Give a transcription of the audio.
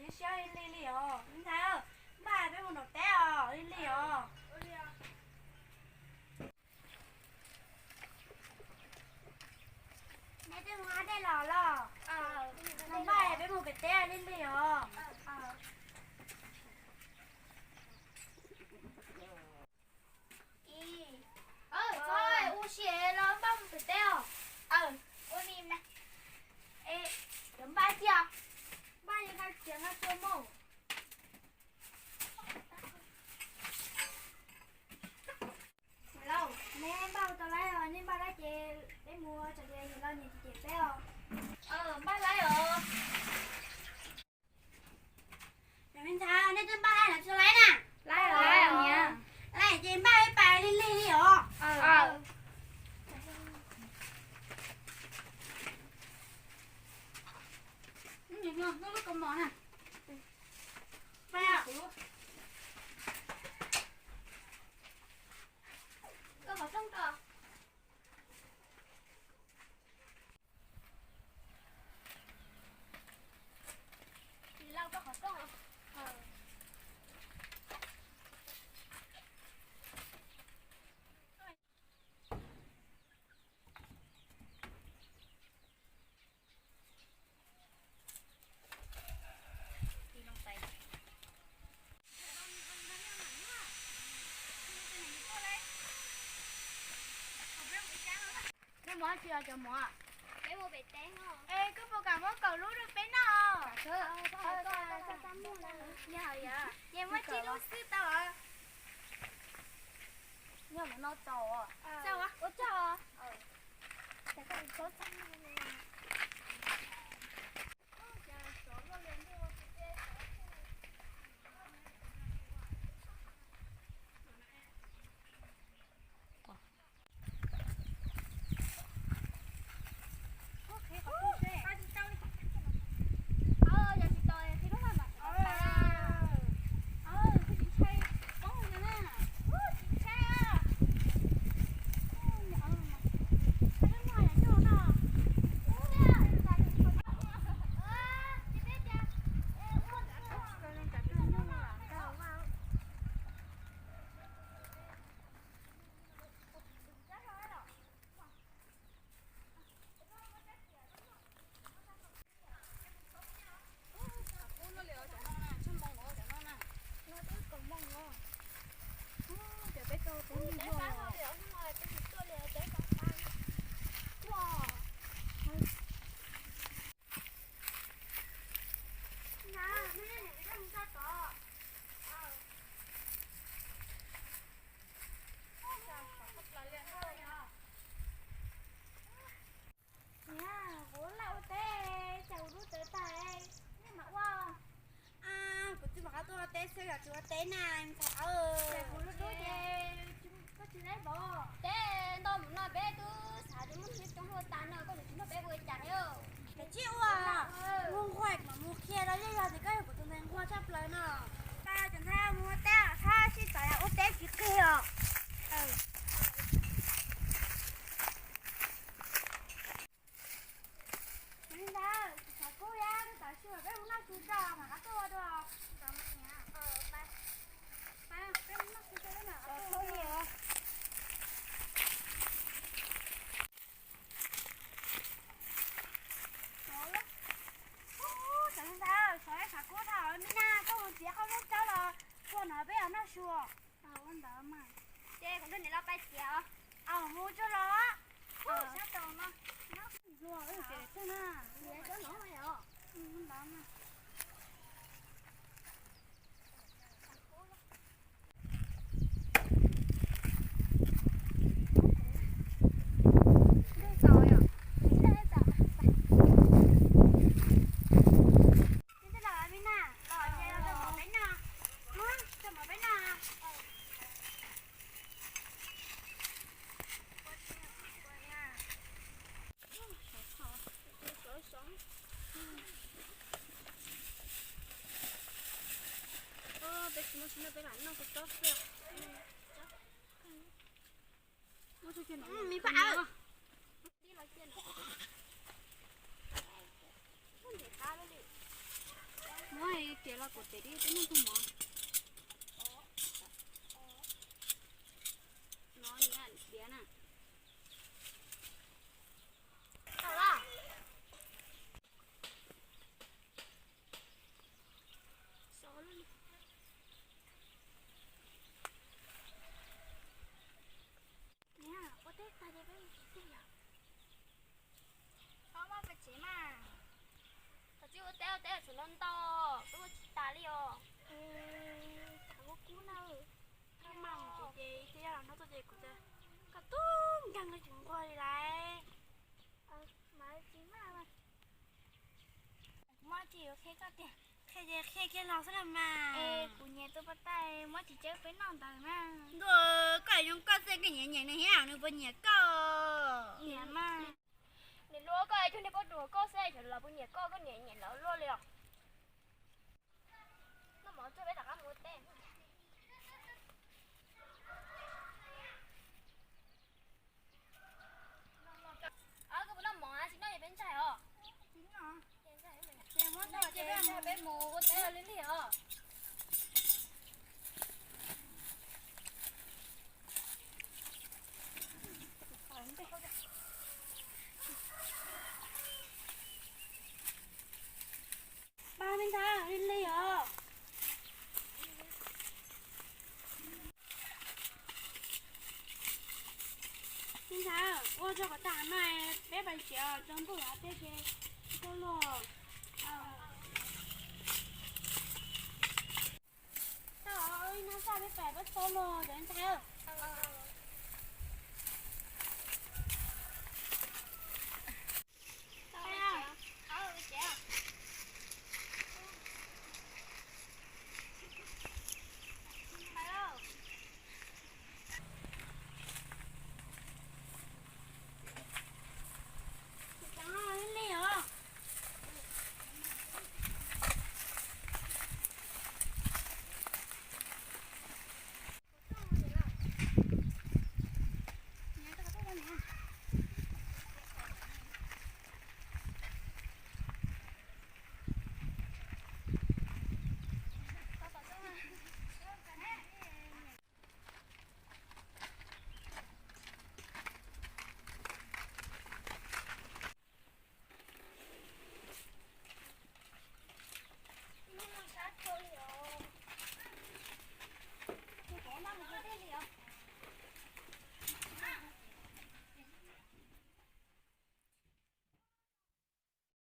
Siab lig lig os, npaj, npaj peb mus nram teb os, lig lig os. Neb twb mus haj dej los los? Npaj peb mus pem teb lig lig os. Ua si los npaj mus pem teb os. Ua li na. Cov npaj tiag, npaj li npaj tiag npaj tua mog. Lauj, neb npaj tau lawm, neb npaj lawm ces peb mus tso tias yawg los niam cem peb os. Npaj lawm os. Cov me ntxhais, neb twb npaj lawm los tsis lawm na? Lawm, lawm ces npaj ib pas lig lig li os. Lub kaus mom na. Koj qhov rooj rau. Tsis lau koj qhov rooj. Neb mus dab tsi os cov muam? Peb mus pem teb no. Es koj puas kam muab kaum lub rau peb noj? Yog, yog, ces muab tsib lub xwb tau os. Noj mus noj tau os. Tau os, ua tsaug os. Niam, kuv laj ua teb, cas kuv lub tawv tag, nej mam ua. Kuv twb mam qab tuaj ua teb xwb, yog tsis ua teb na ntxhais. Kuv lub dub ces koj tsis teb pov. Teb nto mus no peb twb xav tias muaj neeg coob hluas tas no, koj tsis nrog peb ua cas thiab. Koj tsis ua, mus nquag mam mus qhia los yeej yog tias koj yog kuv tus ntxhais nquag tshaj plaws no. Cov ntxhais mus ua teb, thab sib txawv ua teb tsis qig os. Ntawd, tsis txhob kub thiab, tab sis peb mus noj su tso mam qab tuaj dua. Peb mus noj su tso mam qab tuaj. Cov ntxhais, sawv daws kub tag me na, koj mus txiav qhov lub tsaub los puag no peb yuav noj su. Ua ntawd mas. Ces kuv nrog niam los pais txiav os. Mus tsuag los. Sab tau no. Luag ces tsuag na. Ua ntawd mas. Peb tsis muaj tsis muaj peb lam noj kua txob xwb. Muab tib los cia no. Muab Ces twb twb noj tug mov no, diav na. Tau lawm. Niam, ua teb tag ces peb mus tsev yom? Txhob muab peb tsev mas. Thaum tsis ua teb, ua teb tshuav no ntau, peb ua tsis tas li os. Tshav kub kub na. Koj mas ces ces thiaj yog los nrog tuaj ces kuv tias koj tub nkeeg koj tsis nquag li lauj. Mas tsis maj mas. Kuv muab tsis yuav qhia koj tiag. Qhia ces qhia kiag los xwb los mas. Es kuv nyiam tus pas tas muab tsis cawb peb noj ntawd na. Ntuj, koj zoo koj xwb koj nyiam nyiam nws thiab nws puas nyiam koj? Nyiam mas. Nws luag koj es cuag niag poj ruam koj xwb es los puas nyiam koj, koj nyiam nyiam lawv luaj li os. Noj mov tsuag peb rov qab mus ua teb. Koj puas noj mov tsis noj es peb ntsaig os? Peb mus ua teb li li os. Pab, me ntxhais, li li os. Me ntxhais, ua tso kom tas no, peb pais tsev os, tsaus ntuj lawm peb ces tau luag. Tau, ib hnub xwb peb pais pab tau luag cov ntxhais.